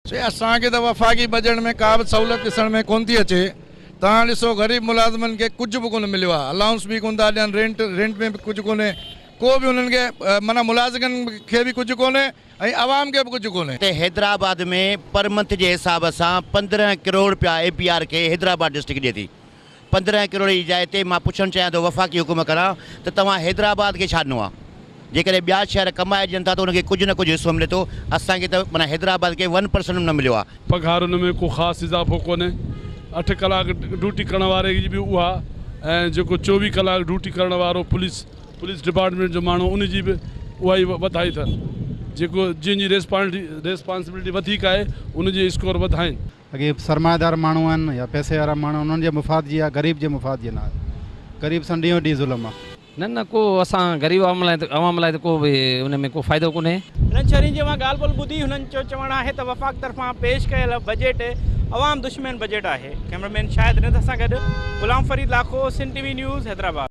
سي اسان کي ته وفاقي بجيٽ ۾ ڪا به سهولت ڏسڻ ۾ ڪونه ٿي اچي. توهان ڏسو غريب ملازمن کي ڪجهه به ڪونه مليو آهي. الائونس به ڪونه ٿا ڏين، رينٽ رينٽ ۾ به ڪجهه ڪونهي. ڪو به انهن کي معنيٰ ملازمن کي به ڪجهه ڪونهي ۽ عوام کي به ڪجهه ڪونهي. ته حيدرآباد ۾ پر منٿ جي حساب سان 15 ڪروڙ رپيا اي پي آر کي حيدرآباد ڊسٽرڪٽ ڏئي ٿي. 15 ڪروڙ جي جاء تي مان پڇڻ چاهيان ٿو وفاقي حڪومت کان ته توهان حيدرآباد کي ڇا ڏنو آهي؟ جيڪڏهن ٻيا شهر ڪمائي ڏين ٿا ته ان کي ڪجهه نه ڪجهه حصو ملي ٿو، اسان کي ته معنيٰ حيدرآباد کي ون پرسنٽ به نه مليو آهي. پگهارن ۾ ڪو خاص اضافو ڪونهي، اٺ ڪلاڪ ڊيوٽي ڪرڻ واري جي به اها ۽ جيڪو 24 ڪلاڪ ڊيوٽي ڪرڻ وارو پوليس پوليس ڊپارٽمينٽ جو ماڻهو ان جي به اها ئي وڌائي اٿن، جيڪو جنهن جي ريسپانسبلٽي وڌيڪ آهي ان جي اسڪور وڌائين. اڳي سرمائيدار ماڻهو آهن يا پئسي وارا ماڻهو انهن جي مفاد جي آهي غريب جي مفاد جي نه آهي غريب سان ڏينهون ڏينهن ظلم آهي. نه نه ڪو اسان غريب عوام لاء عوام لاء ته ڪو به ان ۾ ڪو فائدو ڪونهي. هنن شهرين جي اوهان ڳالهه ٻولهه ٻڌي هنن جو چوڻ آهي ته وفاق طرفان پيش ڪيل بجيٽ عوام دشمن بجيٽ آهي. ڪئميرا مين شاهد رند سان گڏ Ghulam Farid Lakho, Sindh T V news, Hyderabad.